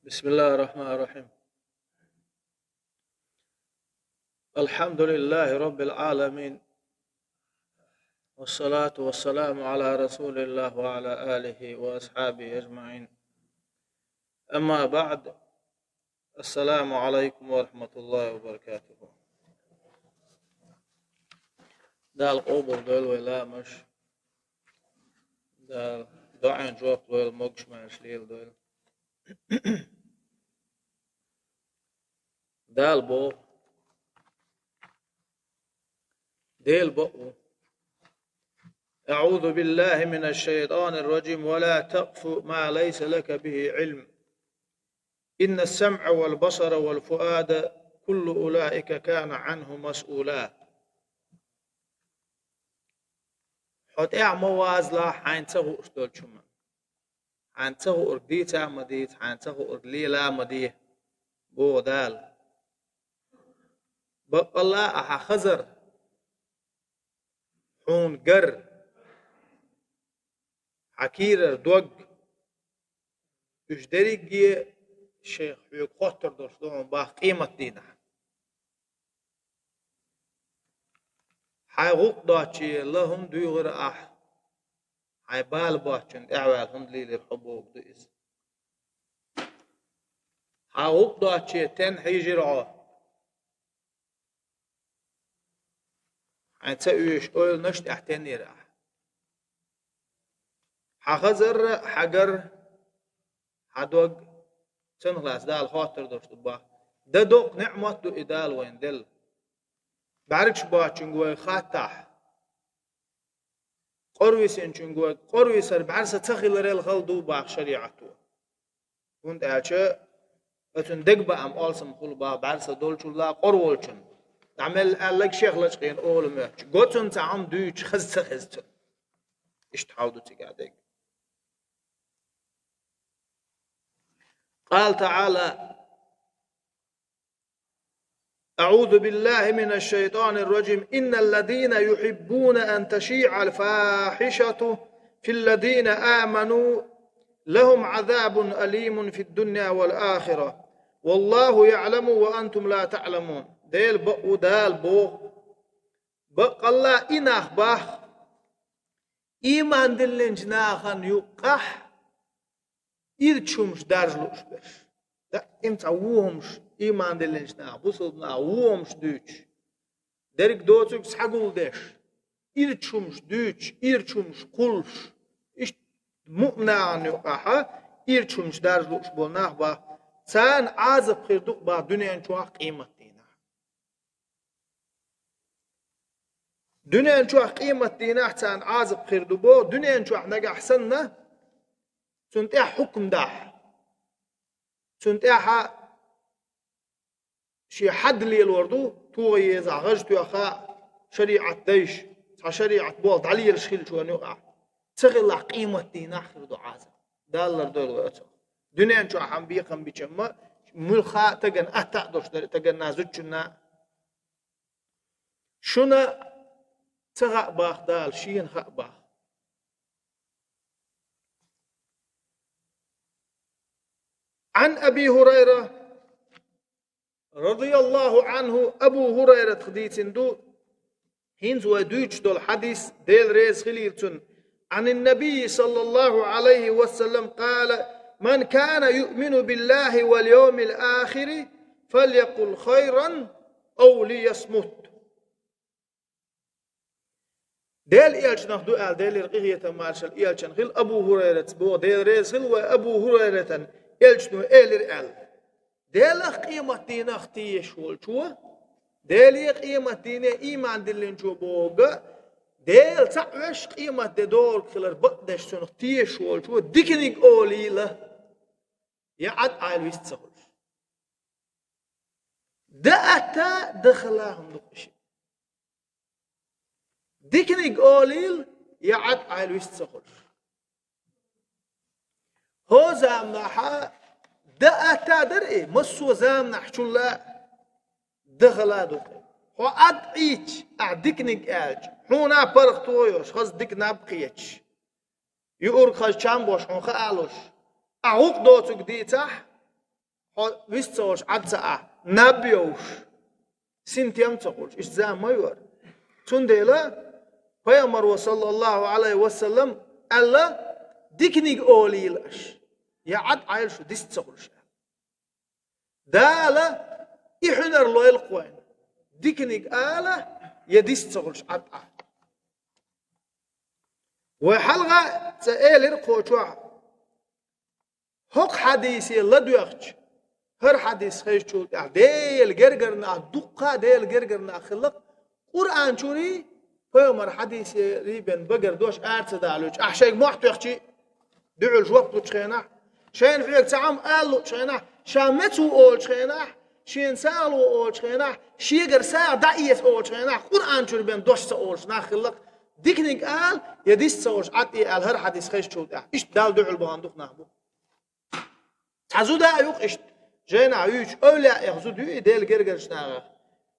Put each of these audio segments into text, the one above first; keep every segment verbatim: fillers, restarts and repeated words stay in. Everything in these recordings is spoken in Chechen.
بسم الله الرحمن الرحيم. الحمد لله رب العالمين. والصلاة والسلام على رسول الله وعلى آله وأصحابه أجمعين. أما بعد. السلام عليكم ورحمة الله وبركاته. Дала къобал дойла вай ламаш. Дала доӀан жоп лойла, могуш-маьрша леладойла. Дала боху, Дела бакъ ву: أعوذ بالله من الشيطان الرجيم. ولا تقف ما ليس لك به علم. إن السمع والبصر والفؤاد كل أولئك كان عنه مسؤولا. Хьо тӀаьхьа ма вазалахь хьайна ца хууш долчу хӀуманна. Хьайна ца хуург дийца а ма дийца, хьайна ца хуург лела а ма де, боху Дала. Баккъалла а хьан хазар, хьуна гар, хьан кийрара дог, уьш дерриге шайх хьоьга хоттур долуш ду хьуна боху къематдийнахь. Хьайн гӀуллакх доцчу лан хӀунда дуьйгӀира ахь? Хьайн бала боцчунна тӀаьхьаваьлла хӀунда лелира хьо бохург ду иза. Хьайн гӀуллакх доцчу тенна хьийжира хьо? Хьайн ца оьшу ойланаш тӀехь теннера ахь? Хьан хазар, хьан гар, хьан дог, цунах лаьцна Дала хоттур долуш ду боху. Дан доккха неӀмат ду и Дала вайна делла. БӀаьргаш боцчуьнга вай хаттахь, къорвисинчуьнга вай къорвисар бӀаьрса ца хиларал хала ду боху шариӀато. ХӀунда аьлча оцунна дегабаам, алсам хуьлу боху бӀаьрса долчул а къора волчунна. ДӀа мел аьлларг шех лачкъийна олу моьттуш, го цунна цхьа хӀума дуьйцуш хаза ца хеза цунна. Иштта хьал ду цигахь дерг. قال تعالى: أعوذ بالله من الشيطان الرجيم. إن الذين يحبون أن تشيع الفاحشة في الذين آمنوا لهم عذاب أليم في الدنيا والآخرة والله يعلم وأنتم لا تعلمون. Дела бакъ ву, Дала боху: баккъалла а и нах боху, ийман диллинчу нахана юккъехь ирча хӀумаш даржа лууш берш. Даима цхьа вон хӀумаш, ийман диллинчу наха, бусалба наха вон хӀумаш дуьйцуш. Дерг доцург схьагулдеш, ирча хӀумаш дуьйцуш, ирча хӀумаш кхуллуш. Иштта муъмин нахана юккъехь ирча хӀумаш даржа лууш болу нах боху, царна Ӏазап хир ду-кх боху дуьнен чохь, къематдийнахь. Дуьнен чохь, къематдийнахь царна Ӏазап хир ду боху, дуьнен чохь нагахь санна, цунна тӀехь хьукам дахь, цунна тӀехь шен хьад лелор ду, тоха езахь, гӀаж тоьхна, шариӀат дайша, цхьа шариӀат болх дӀалелаш хиллачу хенахь юкъахь. Ца хиллехь, къематдийнахь хир ду Ӏазап. Дала лардойла вай оцунах. Дуьнен чохь хьан бекхам бича ма, муьлхха а тагана атта а долуш дара, тагана а, зудчунна а. Шуна ца хаьа боху Дала, шена хаьа боху. عن أبي هريرة رضي الله عنه, Абу ХӀурайратах дийцина ду, хӀинца вай дуьйцуш долу хьадис, Дела реза хилийла цунна. عن النبي صلى الله عليه وسلم قال: من كان يؤمن بالله واليوم الآخر فليقل خيرا أو ليصمت. Дела элчанах ду аьлла, Делера къинхетам, маршалла элчанна хила, Абу ХӀурайрата боху, Дела реза хила вай Абу ХӀурайратан, элчано элира аьлла: Делах, къематдийнах тешаш волчо, Деле, къематдийне ийман диллинчо бохург, Дела цхьаъ веш, къематде догӀург хилар бакъдеш цунах тешаш волчо диканиг олийла, я Ӏад Ӏайла вист ца хуьлуш. Дан атта, дан хала хӀума ду-кх и шиъ. Диканиг олийла, я Ӏад Ӏайла вист ца хуьлуш. ХӀо заманахь дан атта дара и, массо а заманахьчул а дан хала ду-кх и. Хьо Ӏад Ӏийча, ахь диканиг аьлча, хьуна а паргӀато йолуш, хаза дика наб кхеташ, юург хаза чам бош хьуна хаалуш, ахь гӀуллакх доцург дийцахь, хьо вист ца волуш Ӏад ца Ӏа, наб йовш, синтем ца хуьлуш, иштта зама ма йора. Цундела Пайхамаро, саллаллаху Ӏалайхи ва саллам, аьлла: «Диканиг олийла аша, я Ӏад Ӏайла шу, дист ца хуьлуш», аьлла. Дала и хьуьнар лойла кхойна. Диканиг ала, я дист ца хуьлуш Ӏад Ӏа. Вай хьалха цӀа элира кхочохь. ХӀокху хьадисе ладоьгӀча, хӀара хьадис хезачул тӀаьхьа Делан гергара нах, дуккха а Делан гергара нах хилла-кх, Къуръан чурий, пайхамар хьадисерий бен багара дош ара ца далуьйтуш, ахь шайга мохь тоьхчий, дуьхьал жоп лучу хенахь, шайна хьоьга цхьа хӀума ала лучу хенахь, ша меца ву олучу хенахь, шена сагӀа ло олучу хенахь, шегара сагӀа дӀаэца олучу хенахь, Къуръан чуьра бен дош ца олуш нах хилла-кх, диканиг ала, я дист ца хуьлуш Ӏад Ӏе аьлла, хӀара хьадис хезачул тӀаьхьа. Иштта Далла дуьхьал бахана дукха нах бу. Цхьа зуда а ю-кх иштта, жайнахь юьйцуш, эвлаяэх зуда ю и Делан гергарчу нахах.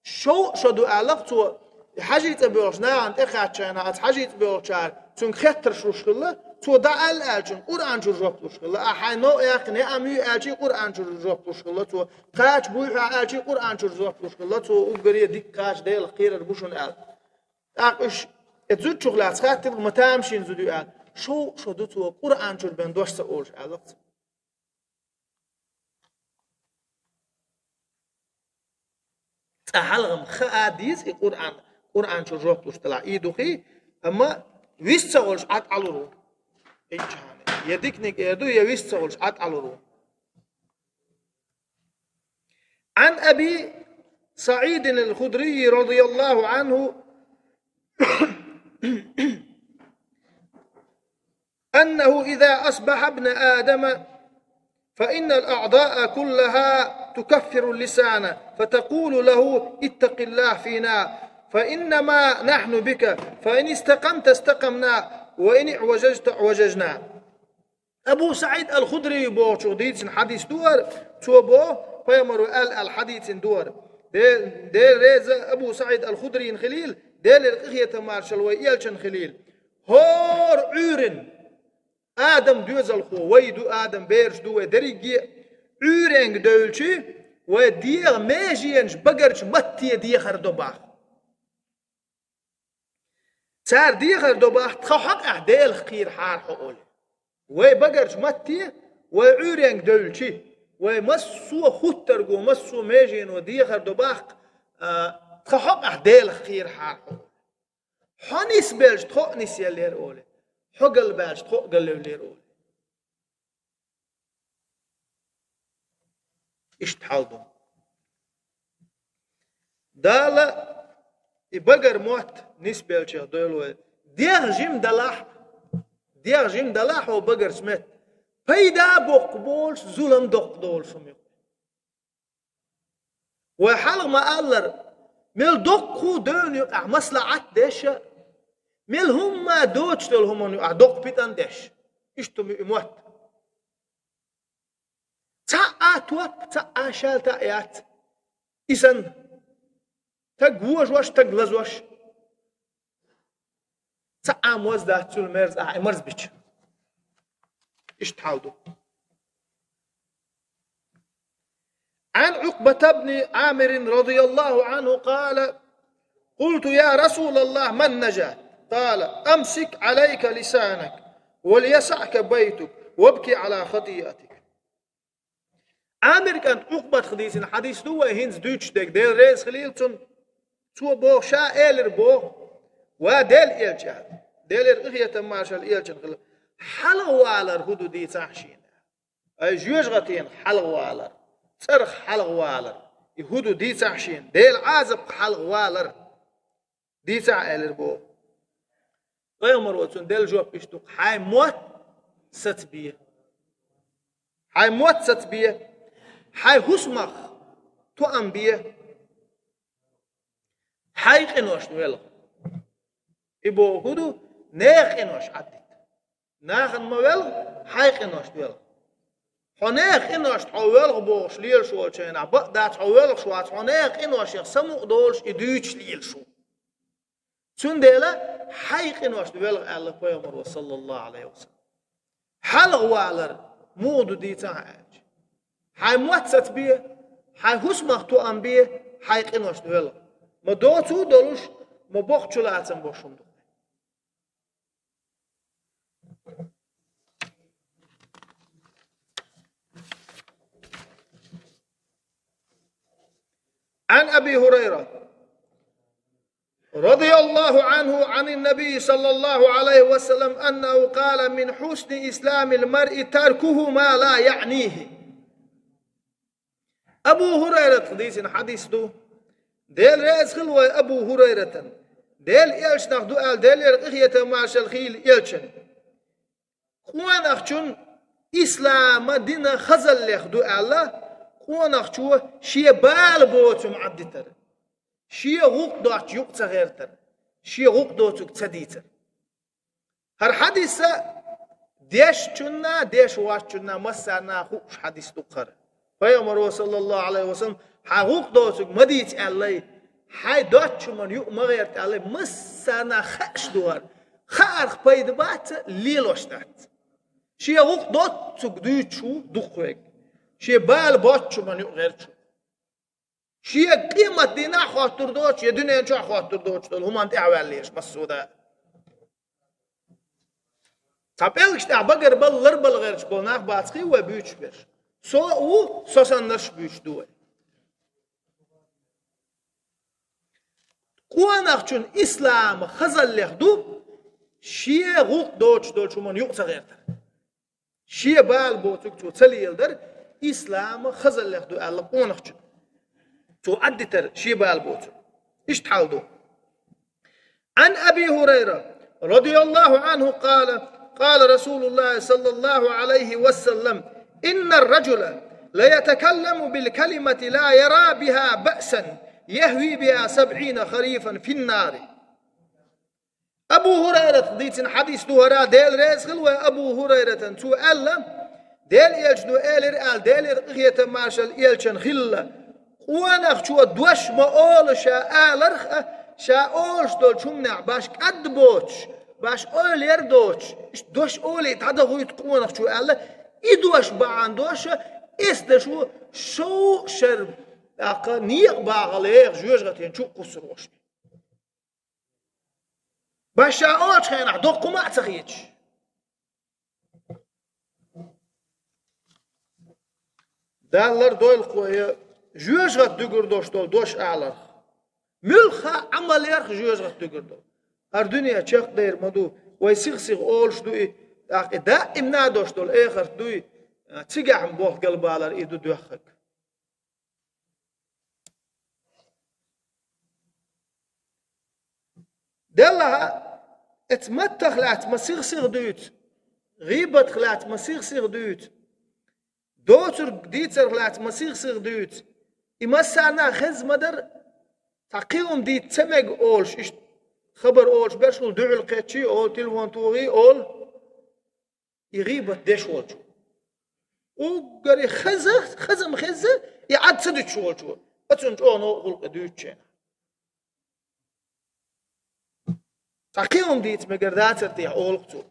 Шовзткъа шо ду аьлла-кх цо, и хьажий цӀа боьлхучу нахана тӀекхаьчча хенахь, оцу хьажий цӀа боьлхучара цуьнга хеттарш луш хилла, цо дӀа аьлла аьллачунна Къуръан чуьра жоп луш хилла. Ахь хьайн новкъа яьккхина, я ам юй аьлчий, Къуръан чуьра жоп луш хилла цо, кхача буй хьо аьлчий, Къуръан чуьра жоп луш хилла цо, уггаре дика кхача Делах кхерар бу шуна аьлла. ТӀаккха уьш, и зудчух лаьцна хаттира, ма тамашийна зуда ю аьлла. Шовзткъа шо ду цо Къуръан чуьра бен дош ца олуш аьлла-кх цо. Цкъа хьалха-м хаа деза и Къуръан, Къуръан чуьра жоп луш делахь, и дукхий, амма вист ца волуш Ӏад Ӏалур ву. Иччахьана, я диканиг эр ду, я вист ца волуш Ӏад Ӏалур ву. عن أبي سعيد الخدري رضي الله عنه أنه إذا أصبح ابن آدم فإن الأعضاء كلها تكفر اللسان فتقول له: "اتق الله فينا، فإنما نحن بك، فإن استقمت استقمنا، وإن اعوججت اعوججنا". Абу СаӀид ал-Худрий бохучух дийцина хьадис ду хӀара, цо боху, пайхамаро аьлла аьлла хьадийцина ду хӀара. Де-, Дела реза Абу СаӀид ал-Худрийна хилийла, Делера къинхетам маршалла вай элчанна хилийла. ХӀора Ӏуьйрина Адам доьзалхо, вай ду, Адам бераш ду вай дерриге а, Ӏуьйренга девлчи, вай дегӀан меженаш багарчу матте дехар до боху. Цара дехар до боху, тхан хьокъехь Делах кхийрахьара хьо олий. Вай багарчу матте, вай Ӏуьйренга девлчи, вай массо а хуттарго, массо а межено дехар до боху, а, тхан хьокъехь Делах кхийрахьара хьо олий. Хьо нисбелча тхо а нисъеллера олий. Хьо галбаьлча тхо а галъевллера олий. Иштта хьал ду. Дала и багара мотт нисбелчех дойла вай. ДегӀ жима далахь, дегӀ жима далахь хьо багарчу метта, пайда боккха болуш, зулам доккха долуш хӀума ю. Вай хьалха ма-аллара, мел доккху девна юкъахь маслаӀат деш а, мел хӀумма доцуш долу хӀуманна юкъахь доккха питана деш. Иштта хӀума ю и мотт. Цхьа а топ, цхьа а шаьлта а яц. И санна, стаг вожош, стаг лазош. Цхьа а моз дац цуьнан мерза ахь и марз бича. Иштта хьал ду. عن عقبة بن عامر رضي الله عنه قال: قلت: يا رسول الله، ما النجاة؟ قال: أمسك عليك لسانك، وليسعك بيتك، وابك على خطيئتك. Ӏамир кӀант Ӏукъбатах дийцина хьадис ду вай хӀинца дуьйцуш дерг, Дела реза хилийла цунна. Цо боху, ша элира боху: «Ва Делан элча», — аьлла. Делера къинхетам маршалла элчанна хилла. «Хьалхавалар хӀун ду дийцахьа шена». Ай, жоьжахатина хьалхавалар, цӀарах хьалхавалар, и хӀун ду дийцахьа шена, Делан Ӏазапах хьалхавалар. Дийцахь, аьллера боху. Пайхамаро цунна делла жоп иштта ду: хьайн мотт сацабе. Хьайн мотт сацабе. Хьайн хӀусамах тоам бе. Хьайн къиношна велха. И боху хӀун ду? Нехан къинош Ӏаддита. Нахана ма велха, хьайн къиношна велха. Хьо нехан къиношна хьо велха бохуш лелаш волчу хенахь, бакъ дац хьо велхаш вац, хьо нехан къиношех самукъа долуш и дуьйцуш лелаш ву. Цундела хьайн къиношна велха аьлла пайхамаро, саллаллаху Ӏалайхи ва саллам. Хьалхавалар муха ду дийцахьа аьлча. Хьайн мотт сацабе, хьайн хӀусамах тоам бе, хьайн къиношна велха. Ма доцу а долуш, ма боккха чулацам беш хӀума ду. عن أبي هريرة رضي الله عنه عن النبي صلى الله عليه وسلم أنه قال: من حسن إسلام المرء تركه ما لا يعنيه. Абу ХӀурайрата дийцина хьадис ду. Дела реза хила вай Абу ХӀурайратан. Дела элчанах ду аьлла, Делера къинхетам, маршалла хийла элчан. Къонахчун ислама дина хазаллех ду аьлла, къонахчо шен бала боцу хӀума Ӏаддитар. Шен гӀуллакх доцчу юкъа ца гӀертар, шен гӀуллакх доцург ца дийцар. ХӀара хьадиса дешначунна, деш воцчунна массарна хууш хьадис ду хӀара. Пайхамаро, саллаллаху Ӏалайхи ва саллам, хьан гӀуллакх доцург ма дийца аьллай, хьайн доцчу хӀуманна юкъа ма гӀерта аьллай, массарна хууш ду хӀара. Хаарх пайда бац, лелош дац. Шен гӀуллакх доцург дуьйцуш ву дукхавега. Шен бала боцчу хӀуманна юкъа гӀерташ ву. Шен къематдийнахь хоттур доцуш, я дуьнен чохь хоттур доцуш долу хӀуманна тӀаьхьаваьлла езаш массо а да. Цхьа пӀелгаш тӀехь багарбала, ларбала гӀерташ болу нах бац хьуна вай буьйцуш берш. Со а ву, со саннарш а буьйцуш ду вай. Къонахчун ислама хазаллех ду, шен гӀуллакх доцуш долчу хӀуманна юкъа ца гӀертар. Шен бала боцург цо ца леладар, ислама хазаллех ду аьлла къонахчун. Цо Ӏаддитар шен бала боцург. Иштта хьал ду. عن أبي هريرة رضي الله عنه قال: قال رسول الله صلى الله عليه وسلم: إن الرجل ليتكلم بالكلمة لا يرى بها بأسا يهوي بها سبعين خريفا في النار. Абу ХӀурайрата дийцина хьадис ду хӀара, Дела реза хила вай Абу ХӀурайратан. Цо аьлла, Дела элчано элира аьлла, Делера къинхетам, маршалла элчан хилла: къонахчо дош ма олу ша аларх а, ша олуш долчу хӀуманехь баш кӀад боцуш, баш ойла яр доцуш, иштта дош олий дӀадахуьйту къонахчо аьлла, и дош бахьана дош а, эс дашо шовзткъа шар, тӀаккха некъа багӀалла еха жоьжахатин чу кхуссур волуш. Баш ша олучу хенахь доккха хӀума а ца хеташ. Далла лардойла кхо я жоьжахат дуьгур долуш долу дош аларх. Муьлхха а Ӏамал ярх жоьжахат дуьгур долу. ХӀара дуьне чекхдер ма ду, вай сих-сиха олуш ду и, тӀаккха и даимна а дош долу эхарт дуй, цигахь-м болх галбалар и ду доьххаг. Деллахьа, эца маттах лаьцна ма сих-сиха дуьйцу, гӀийбатах лаьцна ма сих-сиха дуьйцу, доцург дийцарх лаьцна ма сих-сиха дуьйцу. И массарна а хеза ма дара, цхьа кхин хӀума дийца ца мега олуш, иштта хабар олуш берш ву, дуьхьал кхеччий олу, телефон тухий олу. И гӀийбат деш волчу. Уггаре хаза, хаза ма хеза, и Ӏад ца дуьтуш волчу. Оцунна чӀогӀа новкъа гӀуллакх дуьйцучу хенахь. Цхьа кхин хӀума дийца мегар дацара техьа олу-кх цо.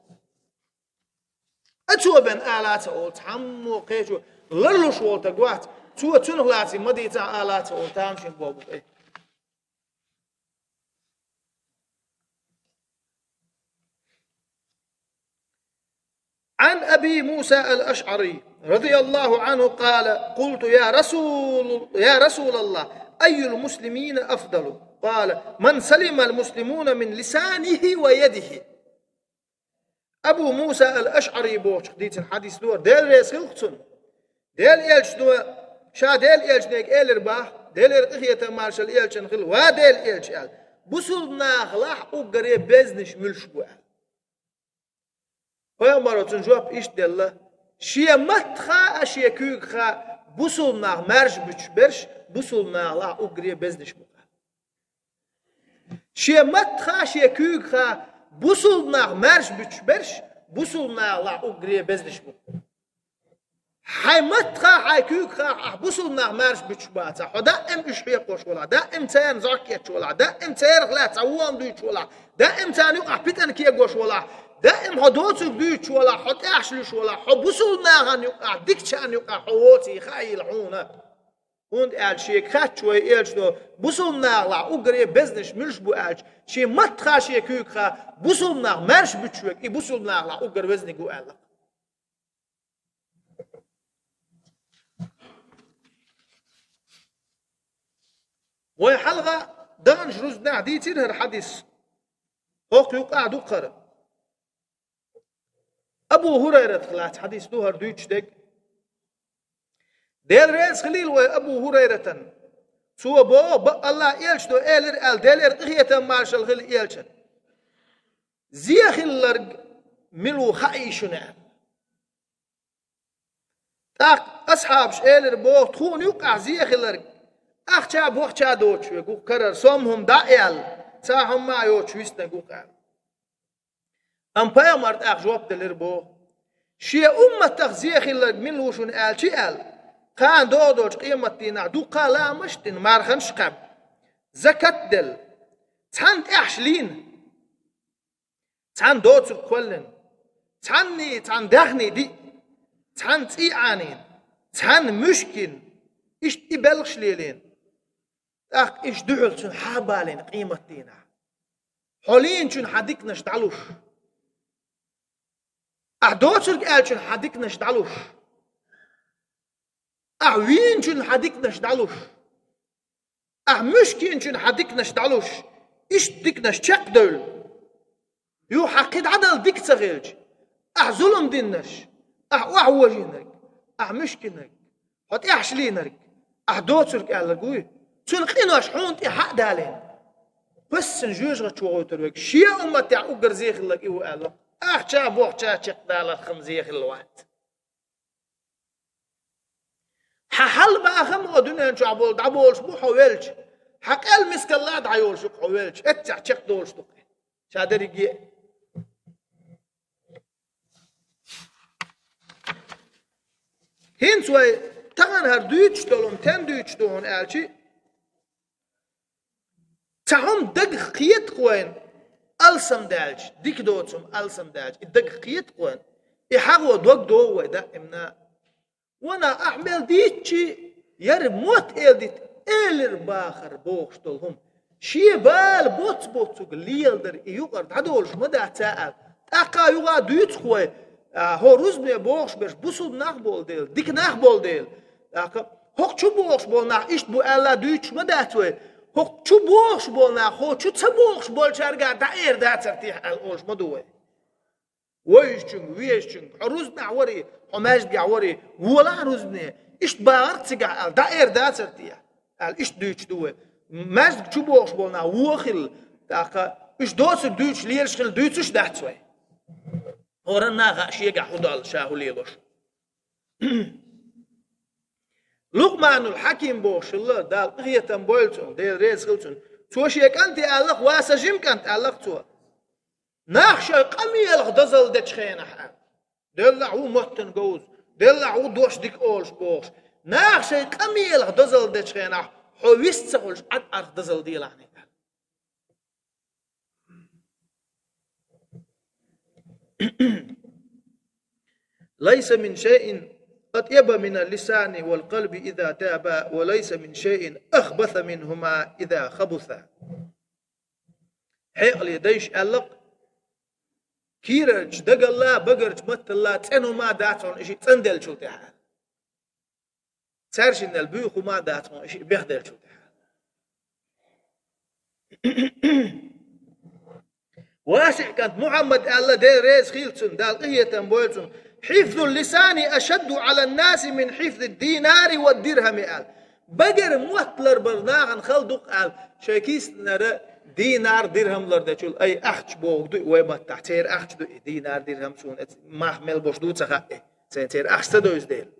Оцо бен ала а ца олу, цхьаммо кхечо ларлуш волу стаг вац, цо цунах лаций ма дийцахь ала а ца олу, тамашийна боху-кх и. عن أبي موسى الأشعري رضي الله عنه قال: قلت: يا رسول، يا رسول الله، أي المسلمين أفضل؟ قال: من سلم المسلمون من لسانه ويده. Абу Муса ал-Ашъари бохучух дийцина хьадис ду, Дела реза хилла цунна. Дела элча ду, ша Дела элчанега элира бах, Делера къинхетам, маршалла элчанна хилла, ва Дела элча аьлла, бусулба нахалахь уггаре безнаш муьлш бу аьлла. Пайхамаро цунна жоп иштта делла: шен маттаха а, шен куьйгаха а бусулба нах маьрша буьтуш берш бусулба нахалахь уггаре безнаш бу аьлла. Шен маттаха, шен куьйгаха бусулба нах маьрша буьтуш берш бусулба нахалахь уггаре безнаш бу. Хьайн маттаха, хьайн куьйгаха ахь бусулба нах маьрша буьтуш бацахь, хьо даим уьш хьекхош валахь, даим царна зӀок етташ валахь, даим царах лаьцна цхьа вон дуьйцуш валахь, даим царна юкъахь питана кегош валахь, Даим хьо доцург дуьйцуш валахь, хьо тӀехьашла йолуш валахь, хьо бусулба нахана юкъахь, дикачарна юкъахь хьо воций хаийла хьуна. ХӀунда аьлча шега хаьттича вай элчано, бусулба нахалахь уггаре безнаш муьлш бу аьлча, шен маттаха, шен куьйгаха бусулба нах маьрша буьтуш верг, и бусулба нахалахь уггар везниг ву аьлла. Вай хьалха даханчу рузбанехь дийцира хӀара хьадис. ХӀокху юкъахь ду-кх хӀара. Абу ХӀурайратах лаьцна хьадис ду хӀара дуьйцуш дерг. Дела реза хилийла вай Абу ХӀурайратан. Цо боху, бакъ Аллах элчано элира аьлла, Делера къинхетам, маршалла хила элчан. Зе хилларг мила ву хаьий шуна аьлла. ТӀаккха асхьабаша элира боху, тхуна юкъахь зе хилларг ахча-бохча доцуш верг ву-кх, карара сом хӀума дӀа а яьлла, цхьа хӀума а йоцуш виснарг ву-кх аьлла. Амма пайхамара тӀаккха жоп делира боху: «Шен умматах зе хилларг мила ву шуна аьлча аьлла, кхана догӀу долчу къематдийнахь дуккха а ламазаш а дина, марханаш а кхаьбна, закат а делла, цхьанна тӀехьашла йина, цхьанна доцург кхоьллина, цхьанний, цхьанна даьхний диъна, цхьанна цӀий Ӏанийна, цхьанна муьшка йина, иштта и белхаш лелийна». ТӀаккха иштта дуьхьал цуьнан хьа а балийна къематдийнахь. Хьо лийначунна хьан диканаш дӀалуш. Ахь доцург аьллачунна хьан диканаш дӀалуш. Ахь вийначунна хьан диканаш дӀалуш. Ахь муьшка йинчунна хьан диканаш дӀалуш. Иштта диканаш чекхдевлла. Юха хьан кхин дӀадала дика ца хилча, ахь зулам динарш, ахь охьавожийнарг, ахь муьшкинарг, хьо тӀехьашла йинарг, ахь доцург аьлларг вуй, цуьнан къинош хьуна тӀе хьа а далийна. Пассана жоьжахати чу вохуьйтур верг, шен умматехь уггар зе хилларг и ву аьлла. Ахча-бохча чекхдаларх-м зе хилла вац. Хьан хьал-бахам а дуьнен чохь болу дӀаболуш бу хьо велча. Хьан къел мискалла а дӀайолуш ю-кх хьо велча. Эццехь чекхдолуш ду-кх. Ша дерриге а. ХӀинца вай тахана хӀара дуьйцуш долу-м стен дуьйцуш ду хьуна аьлчи, цхьа хӀума дагах кхета-кх вайна, алсам даьлча, дика доцу хӀума алсам даьлча, и дагах кхета-кх вайна, и хьагӀо дог догӀу вай даимна. Вана ахь мел дийцчи, яра мотт эладита, элира бахара бохуш долу хӀума. Шен бала боц-боцург леладара и юкъара дӀадолуш ма дац аьлла. ТӀаккха юха а дуьйцу-кх вай, а, хӀо рузбане бохуш берш бусулба нах болу дела, дика нах болу дела. ТӀаккха хӀокху чу бохуш болу нах иштта бу аьлла дуьйцуш ма дац вай. ХӀокху чу бохуш болу нах, хӀо чу ца бохуш болчаьрга дӀаэр дацара техьа аьлла олуш ма ду вай. Вайшучуьнга, вешачуьнга, хьо рузбанехь варий, хьо маьждигехь варий, волахь рузбане, иштта бахара-кх цигахь аьлла, дӀаэр дацара техьа аьлла, иштта дуьйцуш ду вай. Маьждиг чу бохуш болу нах вон хилла, тӀаккха уьш доцург дуьйцуш лелаш хилла дуьйцуш дац вай. ХӀоранна а хаьа шегахь хӀун долу, ша хӀун лелош. Лукъманул Хьаким бохуш хилла, Дала къинхетам бойла цунах, Дела реза хила цунна. Цо шен кӀанте аьлла-кх, ва сан жима кӀант, аьлла-кх цо. Нах шайн къамелах дозалла дечу хенахь, аьлла. Деллахь ву маттана говза, деллахь ву дош дика олуш бохуш. Нах шайн къамелах дозалла дечу хенахь, хьо вист ца хуьлуш, Ӏад Ӏарх дозалла делахь, аьлла. ليس من شيء أطيب من اللسان والقلب إذا طابا، وليس من شيء أخبث منهما إذا خبثا. Хьекъале дайша аьлла-кх, кийрарчу дагалла, багарчу матталла цӀена хӀума дац хьуна и шиъ цӀанделлачул тӀаьхьа. Цаьршиннел буьйха хӀума а дац хьуна и шиъ бехделлачул тӀаьхьа. Васиъ кӀант Мухьаммад аьлла, Дела реза хила цунна, Дала къинхетам бойла цунна: حفظ اللسان أشد على الناس من حفظ الدينار والدرهم аьлла. Багара мотт ларбар нахана хала ду-кх аьлла, шайн киснара динар, дирхам лардечул, ай, ахча бохург ду и вай маттахь, церан ахча ду и, динар, дирхам, суна эц-, мах мел бош ду ца хаьа и, сайн церан ахча ца девза дела.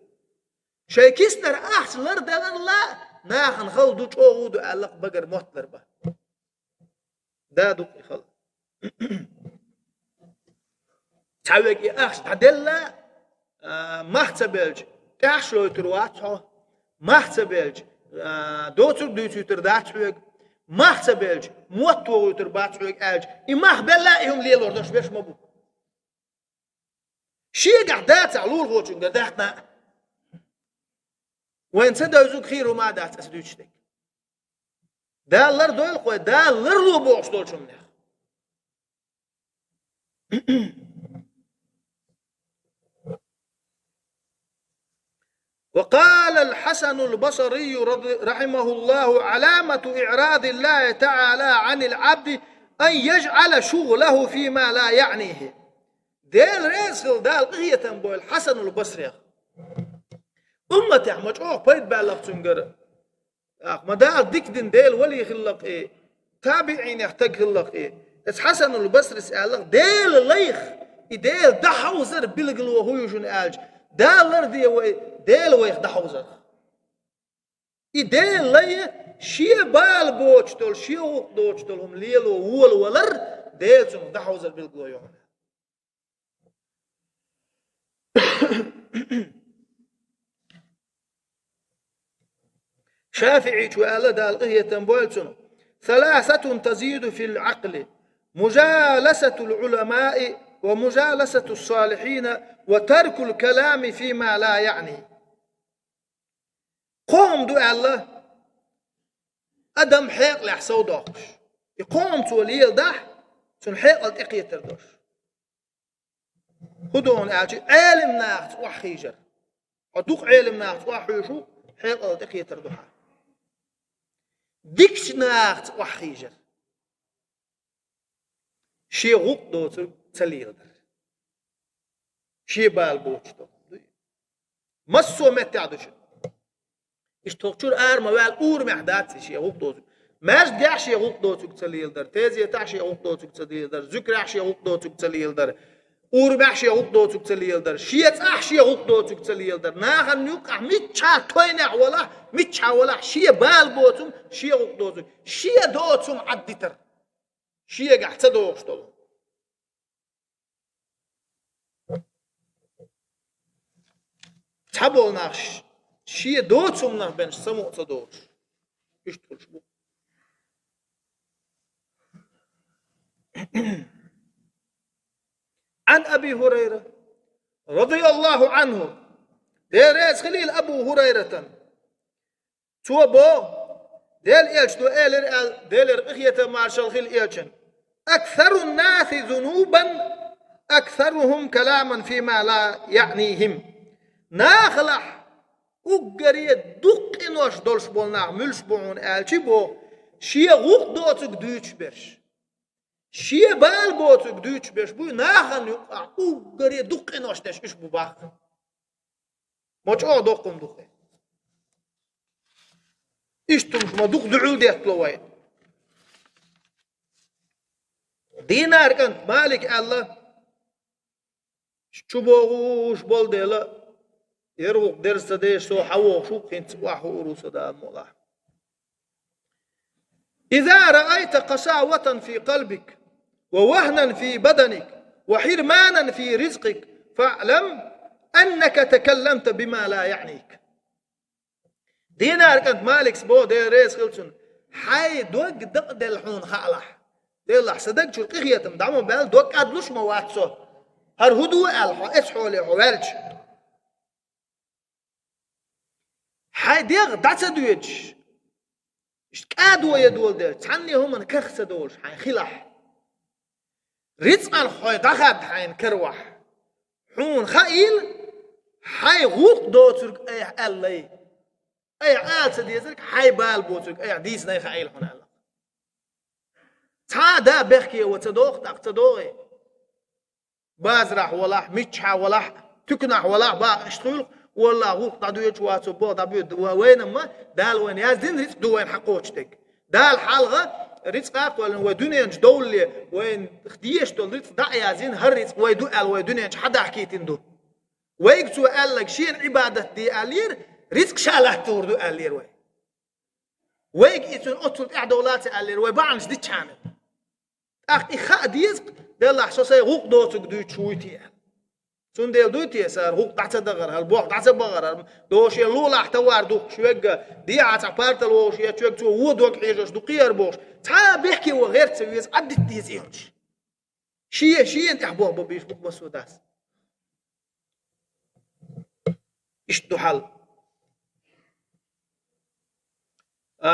Шайн киснара ахча лардаларла нахана хала ду, чӀогӀа ду аьлла-кх багара мотт ларбан. Да ду-кх и хала. Цхьа верг и ахча дӀаделла, а, мах ца белча, тӀаьхьашла йойтур вац хьо. Мах ца белча, а, доцург дуьйцуьйтур дац хьоьга. Мах ца белча, мотт вохуьйтур бац хьоьга аьлча, и мах белла а и хӀума лелор долуш берш ма бу. Шегахь дацахь лулахочуьнгара даьккхина а. Вайна ца девзарг хийра хӀума а дац аса дуьйцуш дерг. Дала лардойла-кх вай, Дала ларло бохуш долчу хӀуманех. وقال الحسن البصري رضي-، رحمه الله: علامة إعراض الله تعالى عن العبد أن يجعل شغله فيما لا يعنيه. Дела реза хила, Дала къинхетам бойла Хьасанул Басрех. Умматехь ма чӀогӀа пайда баьллакх цуьнгара. Ах, ма Дала дика дина Дела вали хилла-кх и, табиӀинех таг хилла-кх и. Эцу Хьасанул Басрис аьлла-кх: Дела лайх, и Дела дӀахьовзар билгало хӀун ю шуна аьлча, Дала ларде вай Дела вайх дӀахьовзарх. И Дела лай шен бала боцуш долу, шен гӀуллакх доцуш долу хӀума лело волавалар Дела цунах дӀахьовзар билгало ю хьуна. ШафиӀичо аьлла, Дала къинхетам бойла цунах: ثلاثة تزيد في العقل: مجالسة العلماء، ومجالسة الصالحين، وترك الكلام فيما لا يعنيه. Кхо хӀума ду аьлла, адам хьекъалехь сов доккхуш. И кхо хӀума цо леладахь, цуьнан хьекъал тӀекхетар долуш. ХӀун ду хьуна аьлча, Ӏелам нахаца охьахийжар. Хьо дукха Ӏелам нахаца охьахьуьйшуш ву, хьекъал тӀекхетар ду хьан. Дикачу нахаца охьахийжар. Шен гӀуллакх доцург ца леладар. Шен бала боцуш долу. Массо а меттехь ду шуна. Иштта хӀокху чуьра ара ма ваьлла, урамехь дац и шен гӀуллакх доцург. Маьждигехь шен гӀуллакх доцург ца леладар, тезетахь шен гӀуллакх доцург ца леладар, зуькарехь шен гӀуллакх доцург ца леладар, урамехь шен гӀуллакх доцург ца леладар, шен цӀахь шен гӀуллакх доцург ца леладар, нахана юккъахь миччахьа тойнехь валахь, миччахьа валахь, шен бала боцург, шен гӀуллакх доцург, шен доцург Ӏаддитар, шегахь ца догӀуш долу. Цхьаболу нах ш-, шен доцу хӀуманах бен самукъа ца долуш. Иштта хуьлуш бу. عن أبي هريرة رضي الله عنه. Дела реза хилийла Абу ХӀурайратан. Цо боху, Делан элчано элира аьлла, Делера къинхетам маршалла хила элчан: أكثر الناس ذنوبا أكثرهم كلاما فيما لا يعنيهم. Нахалахь уггаре дукха къинош долуш болу нах муьлш бу хьуна аьлча боху, шен гӀуллакх доцург дуьйцуш берш. Шен бала боцург дуьйцуш берш буй, нахана юккъахь уггаре дукха къинош деш уьш бу боху. Ма чӀогӀа доккхун ду хьуна. Иштта хӀумаш ма дукха дуьхьал деттало вай. Динар кӀант Малик аьлла, чу богӀуш болу дела, яргӀукъ дерза ца деш со хьан вогӀуш ву, хӀинца охьа хуур ву со Дала мукъалахь. إذا رأيت قساوة في قلبك ووهنا في بدنك وحرمانا في رزقك فاعلم أنك تكلمت بما لا يعنيك. Динар кӀант Маликс боху, Дела реза хила цунна: хьайн дог дакъаделла хьуна хаалахь. Делахь сан даг чуьра къинхетам дӀа ма баьлла, дог кӀадлуш ма вац со. ХӀара хӀун ду аьлла хьо, эцу хьоле хьо ваьлча. Хьайн дегӀ дӀа ца доьдуш, иштта кӀадо ян доладелча, цхьанне хӀуманна карах ца долуш хьайн хилахь. Рицкъанах хьо дӀахадда хьайна карахь, хьуна хаийла, хьайн гӀуллакх доцург айхьа аьллай. Айхьа ала ца дезарг, хьайн бала боцург айхьа дийцинай хаийла хьуна аьлла. Цхьа а да бехке ван ца доху, тӀаккха ца догӀий. Базарахь валахь, миччахьа валахь, туьканахь валахь, бакъ иштта хуьлу, валлахӀи, гӀуллакх дӀадоьдуш вацо, боху дӀабоьду, ва-, вайна ма, Дала вайна яздина рицкъ ду вайна хьакхочуш дерг. Дала хьалха рицкъ а кхоьллина, вай дуьнен чу довлале, вайна дезаш долу рицкъ дӀа а яздина, хӀара рицкъ вай ду аьлла, вай дуьнен чу хьадахкийтина ду. Вайга цо аьлларг шена Ӏибадат де аьллера, рицкъ ша латтор ду аьллера вай. Вайга и цуьнан оццул тӀаьхьа довлаца аьллера, вай бахьанаш диччхьана. ТӀаккха и хаа деза, делахь со сайн гӀуллакх доцург дуьйцуш вуй те аьлла. Цундела дуй те, сан гӀуллакх дӀа ца дахара, хӀара боху дӀа ца бахара, хӀара дошен лулахь товар духкуш вегга, дехьа цхьа партал вовшах ечу вегга, цо вон дог хьежош ду кхиар бохуш, цхьа а бехке ван гӀерта ца веза, Ӏаддита деза и хӀумаш. Шен, шена тӀехь боху бан бийш бу массо дас. Иштта ду хьал. А,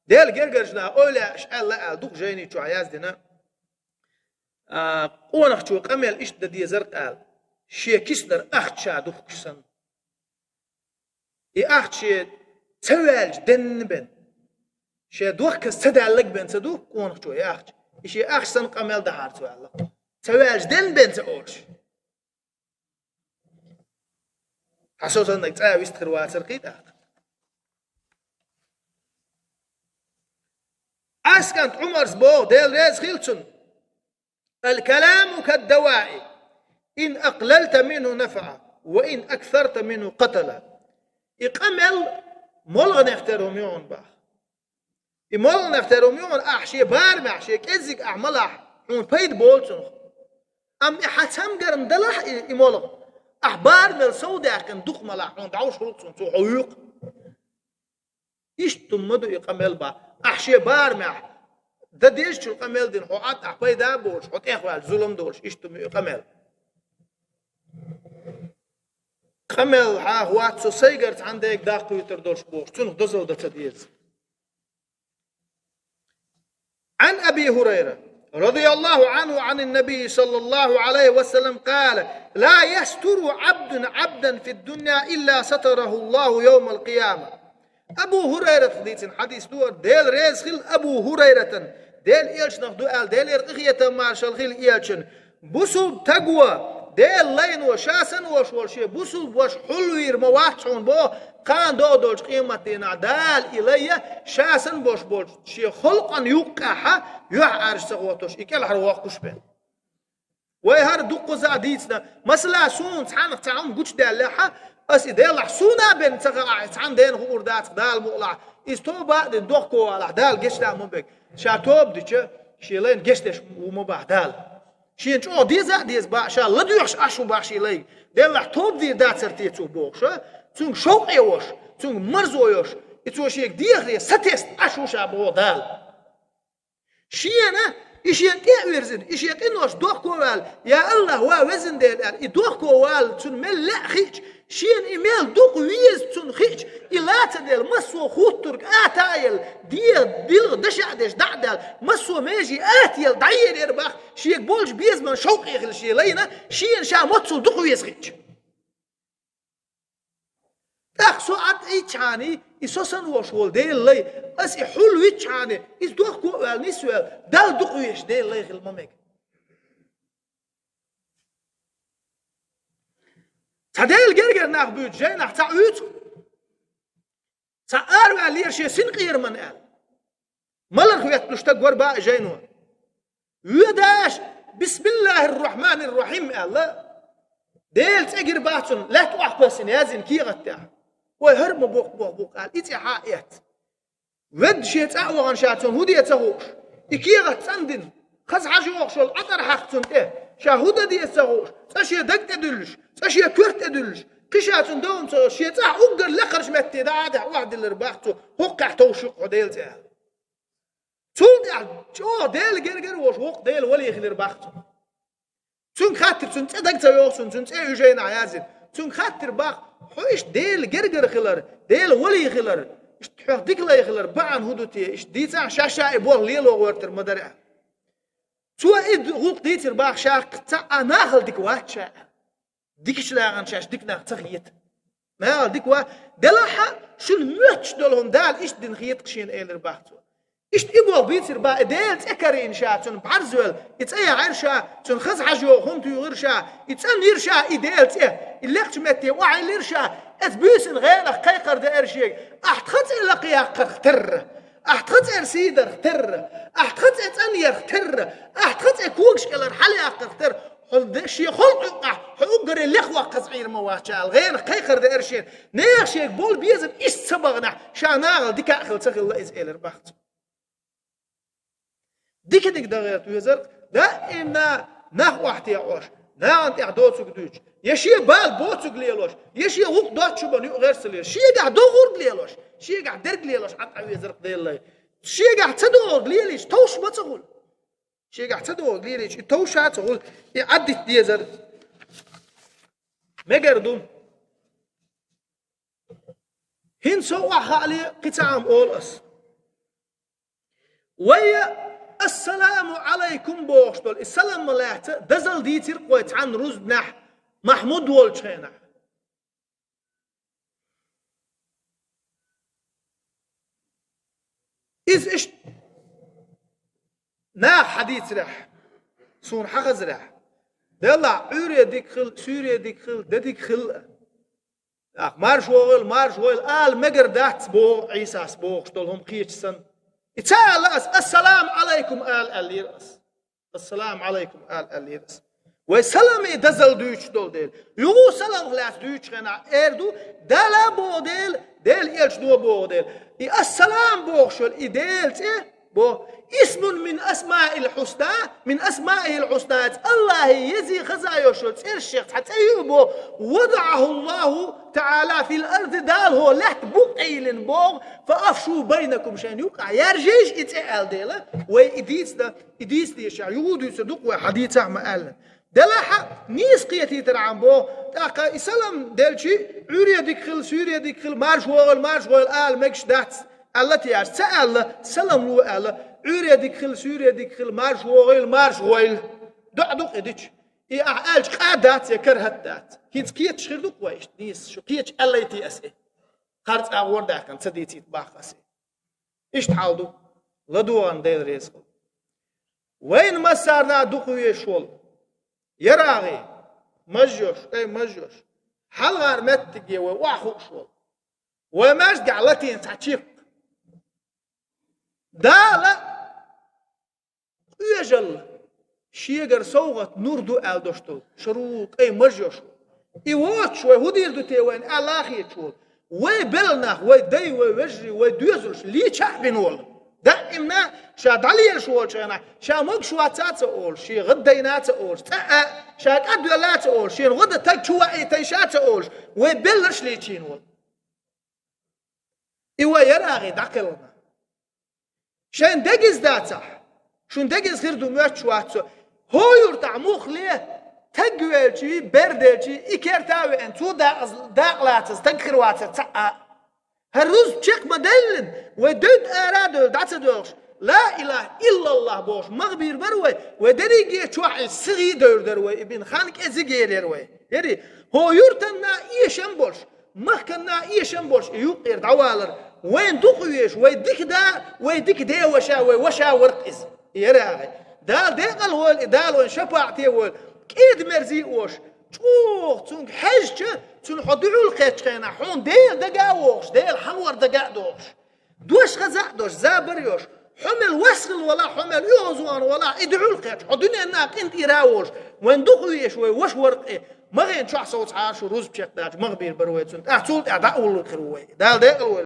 Делан гергарчу наха ойла аьлла аьлла дукха жайни чохь яздина. А, къонахчо къамел иштта дан дезар аьлла, шен киснара ахча ша духкуш санна. И ахча шен ца ваьлча денна бен, шен дохказа ца даьллаг бен ца ду къонахчо и ахча. И шен ахча санна къамел дахьара цо аьлла. Ца ваьлча денна бен ца олуш. Хьан со саннаг цӀа вист хир вацар кхий тӀаккха. Аскант Ӏумарс боху, Дела реза хила цунна: «Аль-каламу кад-даваи, ин акълалта минху нафаӀа, ва ин аксарта минху къатала». И къамел молгӀанех тера хӀума ю хьуна баха. И молгӀанех тера хӀума ю хьуна, ахь шен барамехь, шен кӀеззиг ахь малахь, хьуна пайда болу цунах. Амма и хьан цамгарна далахь и, и молгӀа, ахь барамел совдаьккхина дукха малахь, хьуна дӀовш хуьлу цунна, цо хьо вуьйкъу. Иштта хӀума ма ду и къамел баха. Ахь шен барамехь, дан дезачул къамел дина, хьо Ӏад ахь пайда а боцуш, хьо тӀехваьлча зулам долуш, иштта хӀума ю и къамел. Къамел хьан хӀотту со сайгара цхьана дега даккхуьйтур долуш бохуш, цунах дозалла дан ца деза. عن أبي هريرة رضي الله عنه عن النبي صلى الله عليه وسلم قال: لا يستر عبد عبدا في الدنيا إلا ستره الله يوم القيامة. Абу ХӀурайрата дийцина хьадис ду, Дела реза хила Абу ХӀурайратан, Делан элчанах ду аьлла, Делера къинхетам, маршалла хила элчанна. Бусулба таго, Делан лайно, ша санна волуш волу шен бусулба ваша хьулвийр ма вац хьуна боху, кхана догӀу долчу къематдийнахь Дала и лай а, ша санна болуш болчу шен халкъана юккъехь а, юьхьӀаьржа ца хӀоттуш, и кӀелхьара воккхуш бен. Вай хӀара дуккхаза а дийцина, масала, суна цхьанна цхьа хӀума гучудаьллехь а, ас и делахь суна а бен ца хаахь, цхьана дена хуур дацахь Дала мукъалахь, иза тоба а дина дохко валахь, Дала гечдийр ма бу. Ша тоба дича, шен лайна гечдеш ву ма боху Дала. Шена чӀогӀа деза а деза боху, ша ладоьгӀуш Ӏаш ву боху шен лайга. Делахь тоба дийр дацара те цо бохуш, цуьнга шовкъе волуш, цуьнга марзо йолуш, и цо шега дехаре сатесна Ӏаш ву ша боху Дала. Шена и шен тӀе а вирзина, и шен къинош дохко а ваьлла, я АллахӀ, ва Везан Дела аьлла, и дохко а ваьлла, цунна мел лаьа хиъча, шена и мел дукха веза цунна хиъча, и ла ца делла, массо а хуттург ата а елла, дегӀан билгӀа дашаъ деш дӀа а даьлла, массо а меже ата елла дӀаерира боху, шега болчу безаман шовкъе хилла шен лайна, шена ша моццул дукха веза хиъча. ТӀаккха со Ӏад Ӏийчхьана, и со санна волуш волу Делан лай, ас и хьулвичхьана, иза дохко а ваьлла, нисваьлла, Далла дукха везаш Делан лай хила ма мега. Цхьа Делан гергара нах буьйцу жайнахь цхьаъ вуьйцу, цхьаъ араваьллера шен синкъераман аьлла. Маларх ветталуш стаг вара боху жайно. Воьдуш, «Бисмиллахир-рахманир-рахим» аьлла, Делан цӀе гира боху цунна, лаьтта охьакхоьссина яздина кехат тӀехь. Вай хӀара ма боккха боху бу-кх аьлла, и цӀе хьа а эцна. Ведда шен цӀа а вахана ша цунна хӀун де ца хууш, и кехат цӀандина, хаза хьажа йогӀуш йолу Ӏатар хьаькхна цунна тӀе, ша хӀун дан деза ца хууш, цкъа шен даг тӀе дуьллуш, цкъа шен коьрта тӀе дуьллуш, кхин ша цунна довна ца хууш, шен цӀахь уггар лекхарчу метте дӀа а даьхьна охьадиллира боху цо, хӀокхуьнга товш ю-кх хьо Делан цӀе аьлла. Цул тӀаьхьа чӀогӀа Делан гергара волуш воккха Делан вали хилира боху цо. Цуьнга хаттира, цуьнан цӀе дага ца йогӀу суна, цуьнан цӀе уьш жайнахь яздина. Цуьнга хаттира боху, хьо иштта Делан гергара хилар, Делан вали хилар, иштта хьох дика лай хилар бахьана хӀун ду те, иштта дийцахь, шаьш а и болх лело гӀоьртур ма дара аьлла. Цо и гӀуллакх дийцира боху, ша цхьа а нахала дика вац ша аьлла. Дикачу нахана шаьш дика нах ца хета. Нахала дика вац, делахь а шуна моьттуш долу хӀума Дала иштта дина хета-кх шена, элира боху цо. Иштта и болх бийцира боху, и Делан цӀе карийна ша, цунна бӀарзвелла, и цӀа яьхьира ша, цунна хаза хьажа йогӀу хӀума туьйхира ша, и цӀанйира ша и Делан цӀе, и лекхачу метте охьайиллира ша, эцу буьйсанна гӀенах кхайкхар деара шега: «Ахь тхан цӀе лакхаяккхарх терра, ахь тхан цӀера сий дарх терра, ахь тхан цӀе цӀанъярх терра, ахь тхан цӀе когаш кӀелара хьалаяккхарх терра». Хьо де-, шен халкъ юкъахь хьо уггаре лехваккхаза Ӏийр ма вац ша аьлла, гӀенах кхайкхар деара шена. Нехан шега болу безам иштта ца баханехь, ша нахала дика а хила ца хилла иза, элира боху цо. Диканиг дан гӀерта везарг, даимна нах охьатаьӀош, нахана тӀехь доцург дуьйцуш, я шен бала боцург лелош, я шен гӀуллакх доцчу бан юкъа гӀерта ца лелаш, шегахь догӀург лелош, шегахь дерг лелош Ӏад Ӏан везарг Делан лай. Шегахь ца догӀург лелийча, товш ма ца хуьлу. Шегахь ца догӀу лелийча, и товша а ца хуьлу, и Ӏаддита дезар мегар ду. ХӀинца со охьахаале, кхин цхьа хӀума олу ас. Вай «Ассаламу Ӏалайкум» бохуш долу и салам ма лаьцна дазалла дийцира-кх вай цхьана рузбанехь Махьмуд волчу хенахь. Иза иштта наха хьадийцарехь, суна хьахазарехь, делахь, Ӏуьйре дика хила, суьйре дика хила, де дика хила. ТӀаккха «Марша вогӀийла, марша гӀойла» ала мегар дац боху Ӏийсас бохуш долу хӀума кхеча санна. И ца аьлла ас, «Ассаламу Ӏалайкум» ала аьллера ас. «Ассаламу Ӏалайкум» ала аьллера ас. Вай салам и дазалла дуьйцуш долу дела. Юха салам лаьцна дуьйцучу хенахь эр ду, Дала боху дела, Делан элчано боху дела. И «Ассалам» бохуш йолу и Делан цӀе бо, «Исмун мин асмаил хьусна», мин асмаил хьусна, Аллахьан еза хаза йолуш йолу цӀерашех цхьа цӀе ю бо, «ВадаӀаху Аллаху таӀала фил арди», Дала хӀо лаьтта букъ тӀе йиллина боху, «фа афшу байнакум», шайна юкъахь яржийша и цӀе аьлла дела, вай и дийцина, и дийца дезаш, юха а дуьйцур ду-кх вай, хьадийцахь ма аьлла. Делахь а нийса кхетийтархьама боху, тӀаккха и салам делчи, Ӏуьйре дика хила, суьйре дика хила, марша вогӀийла, марша гӀойла ала мегаш дац, аьлла те аьлча, ца аьлла, салам ло аьлла, Ӏуьйре дика хила, суьйре дика хила, марша вогӀийла, марша гӀойла. ДоӀа ду-кх и дича. И ахь аьлча къа дац я карахӀат дац. ХӀинца кхеташ хир ду-кх вай иштта нийса, шу кхеташ аьллай те ас и. Харц агӀор даьккхина ца дийцийта боху ас и. Иштта хьал ду. ЛадогӀарна Дела реза хуьлда. Вайна массарна а дукха везаш волу. ЯрагӀий, мажош, эй, мажош. ХьалхагӀара меттиге вай охьахууш волу. Вай маьждигехь латийна цхьа чипкъ. Дала къоьжалла, шегара совгӀат нур ду аьлла долуш долу, шару кӀайн мажош. И воцуш вай хӀун дийр ду те вайна аьлла а хеташ волу. Вай белла нах, вай дай, вай вежарий, вай доьзалш лийча а бина волу. Даимна ша дӀалелаш волчу хенахь, ша могуш вац а ца олуш, шен гӀаддайна а ца олуш, цкъа а ша кӀадвелла а ца олуш, шена гӀо дан таг чу ваийтайша а ца олуш, вай белларш лийчийна волу. И вай ярагӀе дӀакхелхина. Шайн дегиз дацахь, шун дегиз хир ду моьттуш вац со. ХӀо юртахь муххале, таг велчий, бер делчий, и керта а веана, цо дакъаз-, дакъа лацаза таг хир вацара цхьа а. ХӀара рузба чекх ма-деллина, вай девдда ара а девлла, дӀа ца доьлхуш, «Ла илаха иллаллах» бохуш, мах бийр бара вай, вай дерриге чохь иза сихий а девр дара вай, и бина хан кӀезиг а ерера вай. Яри, хӀо юртанна эшам болуш, махканна эшам болуш и юккъера дӀавалар, вайна дукха везаш, вай дика да, вай дика де ваша, вай ваша вара-кх иза. Яра агӀи. Дала декъал войла, и Дала вайн шапаӀате войла. КӀеда-мерзий ош, чӀогӀа цунга хьаьжча, цунна хьо дуьхьал кхетчу хенахь, хьуна Дела дага а вогӀуш, Дела хьан вара дага а догӀуш. Дош хаза а дош, забар йош, хьо мел вас хила валахь, хьо мел оьгӀазвахана валахь, и дуьхьал кхетча, хьо дуьненна къинтӀера а волуш, вайн дукха везаш вай ваша вара-кх и, махен чохь совцахьара шу рузба чекхдаьлча, мах бийр бара вай цунна, тӀаккха цул тӀаьхьа дӀа а уллур хир ву вай. Дала декъал войла.